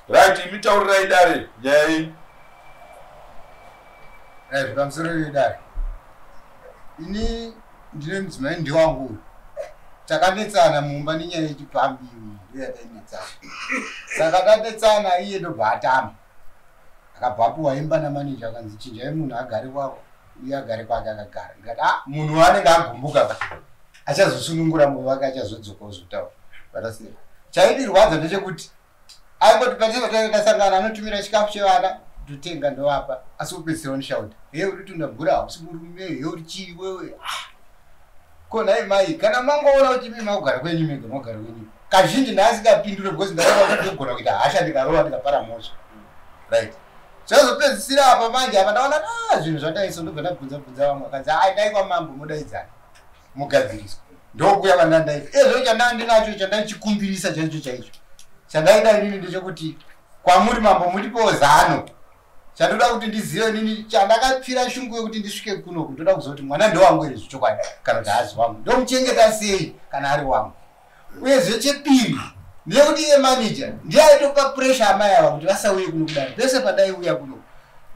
Right, imi taurirai dare nyaya yenyu. Right, pamusoro vedare. Ini ndine mudzimai ndiwangu uyu. Takanetsana mumba nenyaya yechipfambi iyi ndiyo yatainetsana. Saka tanetsana iye ndobva atama. Akabva apiwa imba namaneja akanzi chinjai munhu agare kwako uye agare kwake akagara. Ndikati ah munhu anenge agumbuka ka. Achazosunungura mwoyo wake achazodzoka ozotaura. Vatasira. Chaindirwadza ndechekuti aingoti patese tasangana anotumira chikafu chevana ndotenga ndovapa asi kupedzisira onishauta he uri tunda bhura hausi murume he uri chii wewe ah. Ko nhai mai kana mangoona kuti imi makugara kwenyu mega makugara kwenyu kazhinji ndaasingapindure because ndakaona kuti ndogona kuita hasha ndikarova ndikapara mhosva right zvazopedzisira apa manje apa ndaona ah zvinhu zvadaiso ndobva ndabvunza bvunza vamwe akanzi ai dai kwamambo modaidzana mugadziriswa ndokuya kwandandaita ezvo chandandinacho chandaichikumbirisa chaicho chaicho chandaida inini ndechekuti kwamuri mambo mundipewo zano chandoda kuti ndizive inini chandakapfira shungu yekuti ndisvike kunoku ndoda kuziva kuti mwana ndewangu here zvechokwadi kana kuti haazi wangu ndomuchengeta sei kana ari wangu uyezve chepiri ndeyekuti iye manager ndiye aitopa pressure amai ava kuti vasauye kuno kudai pese pandaiuya kuno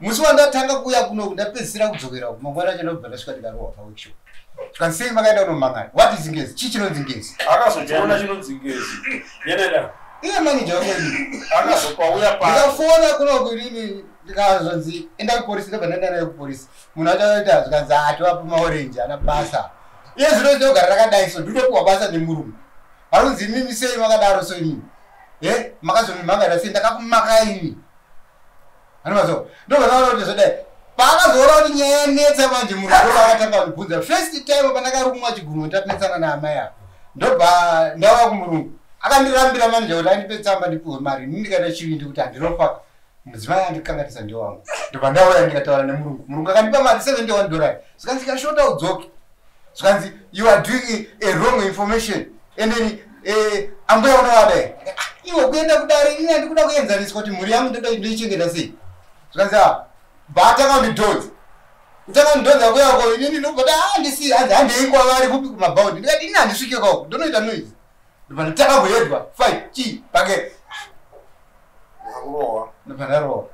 musi wandatanga kuuya kuno ndapedzisira kudzokera uku mangwana acho ndobva ndasvika ndikarohwa paworkshop zvikanzi sei makaenda kunomangana what is ngezi chii chinonzi ngezi akazochiona chinonzi ngezi iye manager wedu akazopauya pa ndikafona kuno kurini ndikazonzi enda kupolisi ndobva ndaenda naye kupolisi munhu acho akaita zvikanzi atovapo maorenji ana basa iye zvino ndinogara rakadai so ndinopiwa basa nemurume vari kunzi imimi sei makadaro so imimi e makazomimhangara sei ndakakumaka imi anomazo ndobva ndaona kuti zvodai paakazoona kuti nyaya yanetsa manje murume ndobva akatanga kundibvunza first time pandakarumwa chigunwe tatinetsana naamai ava ndobva ndauya kumurungu akandirambira manje kuti andipe tsamba ndipiwe mari ini ndikaita chivindi kuti handirofaka mudzimai andikanganisa ndewangu ndobva ndauya ndikataura nemurungu murungu akandipa mari 71 dollar zvikanzi ikashota udzoke zvikanzi you are doing a wrong information and then eh, ambuya unovada here ah, iwe kuenda kudare ini handikuda kuenzaniswa kuti mhuri yangu ndoda ndoichengeta sei zvikanzi ah, bva atanga kundidhonza kutanga kundidhonza kuya ko inini ndobva handisi hanzi handei kwavari kupi kumabhaundi ndikati ini handisvike kwako ndonoita noise ndobva ndatanga kuhedwa five chii pake Akurohwa. ndobva ndarohwa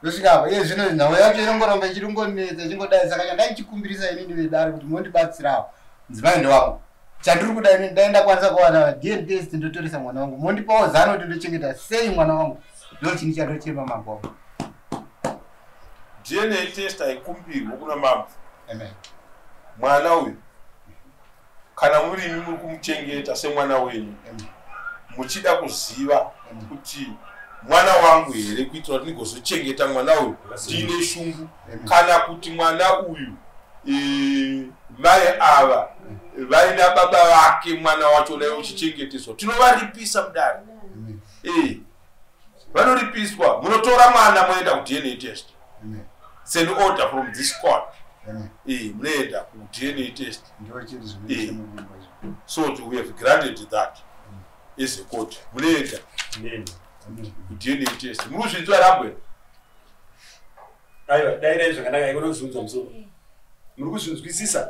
ndosvika apa iye zvino nhau yacho inongoramba ichiringonetsa ichingodai saka chandaichikumbirisa inini vedare kuti mondibatsirawo mudzimai ndewangu chandiri kuda inini dai ndakwanisa kuwana dna test ndotoresa mwana wangu mondipawo zano kuti ndochengeta sei mwana wangu ndo chini chandochema mambo wangu DNA test haikumbirwe kuna mambo. Amen. Mwana uyu kana muri imi muri kumuchengeta semwana wenyu Amen. muchida kuziva Amen. kuti mwana wangu here kuitira kuti ndigozochengeta mwana uyu ndiine shungu Amen. kana kuti mwana uyu mai ava vaina baba vake mwana wacho dai uchichengeteswa tinovaripisa mudare. Amen. Vanoripiswa munotora mwana moenda kuDNA test. Amen. It's an order from this court. Amen. Munoenda kuDNA test. Ndiwo chiri zvinoita mumba izvo. So we have granted that as a court. Munoenda Amen. kuDNA test. Muri kuzvinzwa rabwe? Aiwa, dairai zvakanaka ikona kuzunza musoro. Muri kuzvinzwisisa?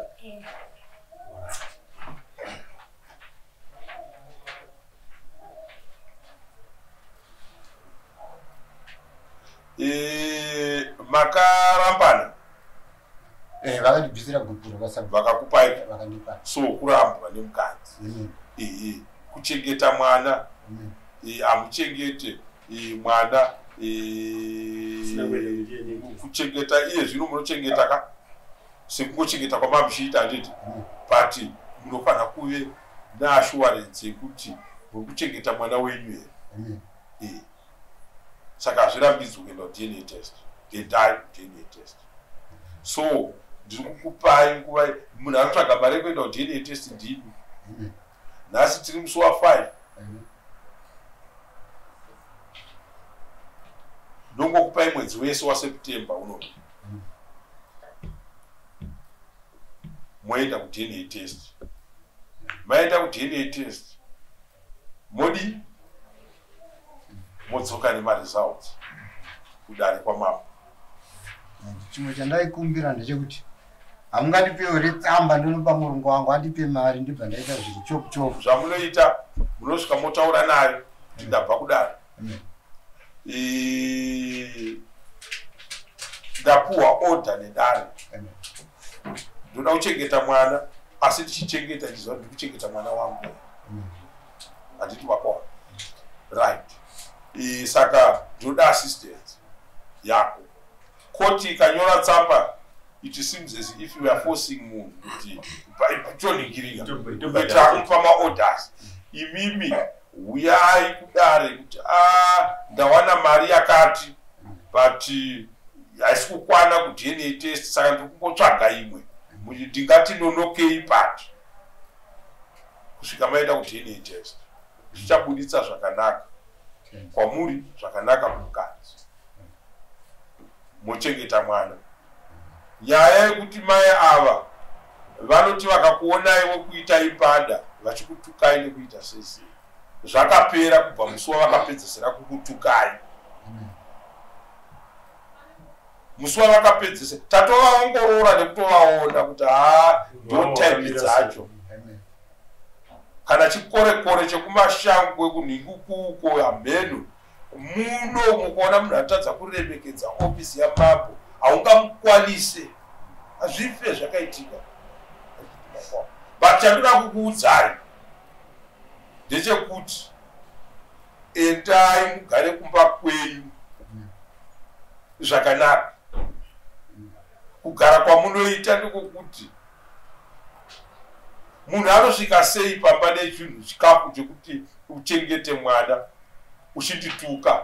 Makarambana? Vakandibvisira gupuro kwasabhuku. Vakakupai? Vakandipa. So kurambwa nemukadzi. Amen. Kuchengeta mwana. Amen. Hamuchengete mwana Sina kuenda kuDNA. kuchengeta iye zvino munochengeta ka sekungochengeta kwamamuchiita handiti, Amen. but munofanira kuve neassurance yekuti muri kuchengeta mwana wenyu here. Amen. Saka hazvirambidzwi kuenda kuDNA test. Endai kuDNA test. So ndiri kukupai nguva munhu anotsvaga mari yekuenda kuDNA test ndimi. Amen. Nhasi tiri musi wa5. Amen. Ndongokupai mwedzi wese waSeptember uno moenda kuDNA test. Maenda kuDNA test modi modzoka nemaresults kudare kwamambo. Chimwe chandaikumbira ndechekuti hamungandipewo retsamba ndonopa murungu wangu andipe mari ndibva ndaita zviri chopu chopu. Zvamunoita munosvika motaura nayo kuti ndabva kudare. Amen. Ndapuhwa order nedare, ndoda kuchengeta mwana, asi ndichichengeta ndichiziva kuti ndikuchengeta mwana wangu, handiti makona? Right. Saka ndoda assistance yako. Koti ikanyora tsamba, it seems as if we are forcing munhu kuti toningirika kumupa maorders. Imimi uyai kudare kuti a ndawana mari yakati, but haisi kukwana kuDNA test, saka ndiri kungotsvaga imwe, ndingati nonokei but kusvika maenda kuDNA test. Zvichabuditsa zvakanaka kwamuri, zvakanaka kumukadzi, mochengeta mwana. Nyaya yekuti mai ava vanoti vakakuonai wokuita ipada, vachikutukai nekuita sei, zvakapera kubva musi wavakapedzesera kukutukai. Musi wavakapedzesera tatovaongorora nekutovaona kuti haa, ndo type dzacho. Kana chikorekore chekumashango kunhingukuko hamheno muno, mukuona munhu atadza kuremekedza ofisi yamambo, haungamukwanise, hazvife zvakaitika. But chandoda kukuudzai ndechekuti endai mugare kumba kwenyu zvakanaka. Kugara kwamunoita ndikokuti munhu anosvika sei pamba nechinhu, chikafu chekuti uchengete mwana, uchindituka,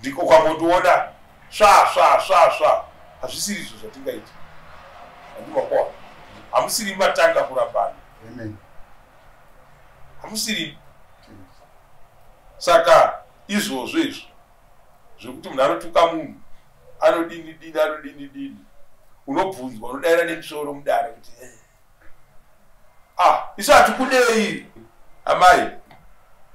ndiko kwangondiona sva sva sva sva. Hazvisiri izvo zvatingaita, handimakwa. Hamusiri matanga kurambana, hamusiri. Saka izvozvo izvo zvekuti munhu anotuka munhu, anodini dini, anodini dini, unobvunzwa, unodayira nemusoro mudare kuti eh. Ah, isu hatikudei amai,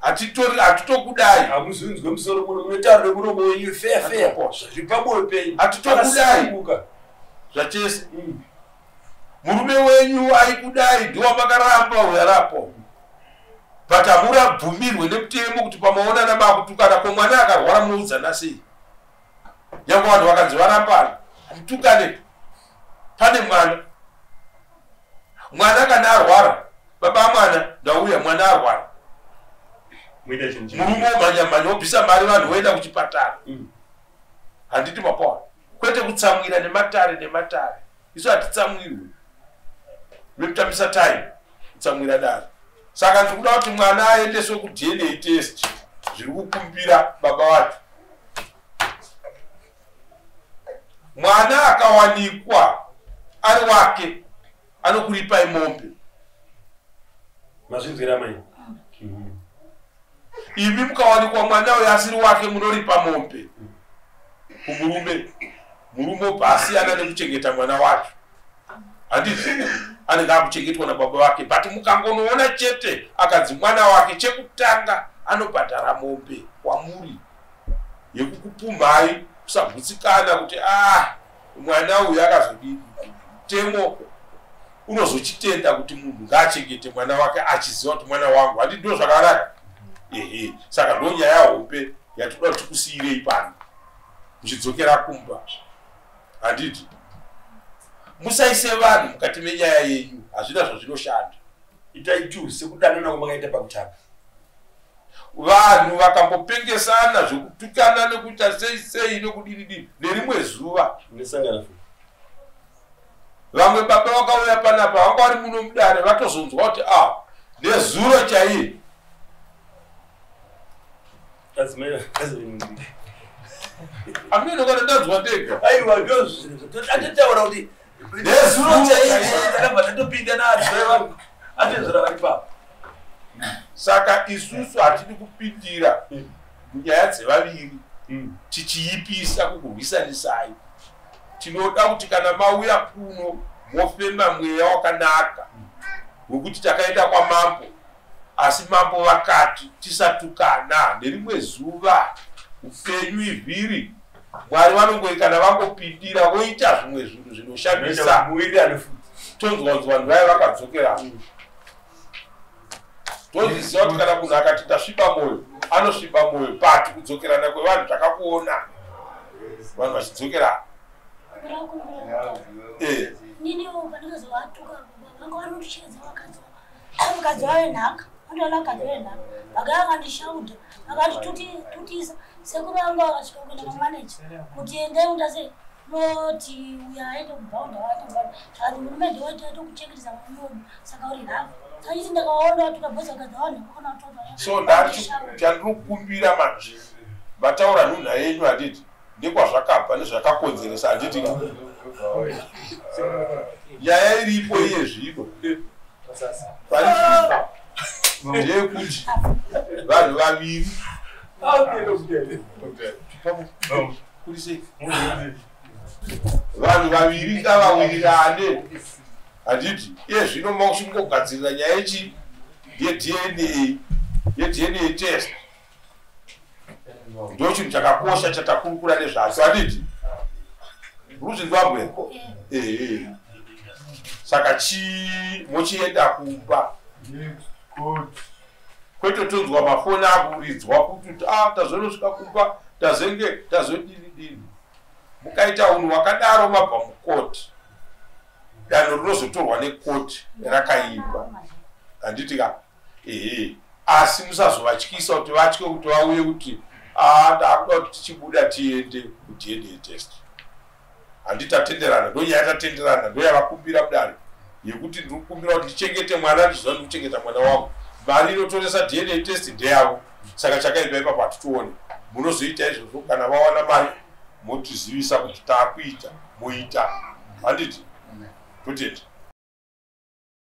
hatitori, hatitokudai. Hamuzvinzwe musoro muno, munotaura nemuromo wenyu feya feya zviri pamwoyo penyu. Hatitokudai zvachese. Murume wenyu aikudai, ndiwamakaramba uyarapo, but hamurabvumirwe nemutemo kuti pamaonana makutukana. Ko mwana akarwara munoudzana sei? Nyange vanhu vakanzi varambana, hamutukane pane mwana. Mwana kana arwara, baba mwana ndauya, mwana arwara, murume womhanya-mhanya, wobvisa mari, vanhu voenda kuchipatara, handiti mapawa? Kwete kutsamwira nematare nematare. Isu hatitsamwirwe nekutambisa time kutsamwira dare. Saka ndiri kuda kuti mwana aendeswe kuDNA test, zviri kukumbira baba vacho. Mwana akawanikwa ari wake, anokuripai mombe. Mazvinzwira mai? Imi mukawanikwa mwana uyo asiri wake, munoripa mombe kumurume. Murume obva asiyana nekuchengeta mwana wacho, handiti? Anenge akuchengetwa nababa vake. But mukangonoona chete akanzi mwana wake, chekutanga anobhadhara mombe kwamuri yekukupumhai kusagutsikana kuti ah, mwana uyu akazodini. Temo unozochitenda kuti munhu ngaachengete mwana wake achiziva kuti mwana wangu, handiti ndo zvakanaka? Ehe. Saka ndo nyaya hombe yatinoda kuti tikusiyirei pano muchidzokera kumba, handiti? Musaise vanhu mukati menyaya yenyu, hazvina zvazvinoshanda. Itai tu sekudanana kwamakaita pakutanga. Vanhu vakambopengesana zvekutukana nekuita sei sei nekudini dini, nerimwe zuva munosangana futi. Vamwe baba vakauya panapa, vanga vari muno mudare, vatozonzwa kuti a nezuro chaiye adzimai. Amino kana ndanzwa ndega. Aiwa, atotaura kuti nezuro chaiye takabva tatopinda naadzimai vangu, atezvara vari papo. Saka isusu hatidi kupindira munyaya dzevaviri tichiipisa kukurwisanisai. Tinoda kuti kana mauya kuno mofema mweya wakanaka wekuti takaenda kwamambo, asi mambo vakati tisatukana. Nerimwe zuva upenyu ivhiri, Mwari vanongoi kana vangopindira voita zvimwe zvinhu zvinoshamisa. Muwirirane futi. Tonzwa kunzi vanhu vaya vakadzokera. Tozviziva kuti kana munhu akati ndasviba mwoyo, Anosviba mwoyo, but kudzokerana kwevanhu takakuona vanhu vachidzokerana. Niniwo pandikazovatuka, vanga vanondishevedza vakadzi, mukadzi wave nhaka, vandoona vakadzi vave nhaka, vakaya vakandishauda, vakanditutisa. Sekuru vangu vakasvika kuenda kwamaneja kuti endai undase noti uyo aende kubhaunda, waende kubhaunda. Zvakanzi murume ndewedu, tokuchengetesa murume wedu, saka uri nhaka. Saka ndakaona vatuka bhozi, vakadzi vanhu vakona. So ndati chandiri kukumbira manje, vataura nhunha yenyu, handiti? Nekwazvakabva nezvakakonzeresa, handiti? Nyaya iripo iye zvino pari zvino ndeyekuti vanhu vaviri kuri sei, vanhu vaviri ngavawirirane, handiti? Iye zvino makuchingogadzirira nyaya yechi yeDNA, yeDNA test. Ndo chinhu chakakosha chatakurukura nezvacho, handiti? Ruzvinzwabwe, ehe. Saka chi mochienda kumba, kwete tonzwa mafoni akuridzwa kuti a tazonosvika kumba, tazenge tazodini dini. Mukaita unhu hwakadaro mabva mukoti, danho rinozotorwa nekoti rakaipa, handiti ka? Ehe. Asi musazovatyisa kuti vatye kuti vauye kuti a ndaakuda kuti tichibuda tiende kuDNA test. Handiti tatenderana? Ndonyaya tatenderana, ndoyavakumbira mudare yekuti ndiri kukumbira kuti ndichengete mwana, ndichiziva ndiri kuchengeta mwana wangu. Mari inotoresa DNA test ndeyavo, saka chakaipa ipapo hatitione. Munozoita izvozvo kana vawana mari, motizivisa kuti taakuita, moita, handiti? Totenda.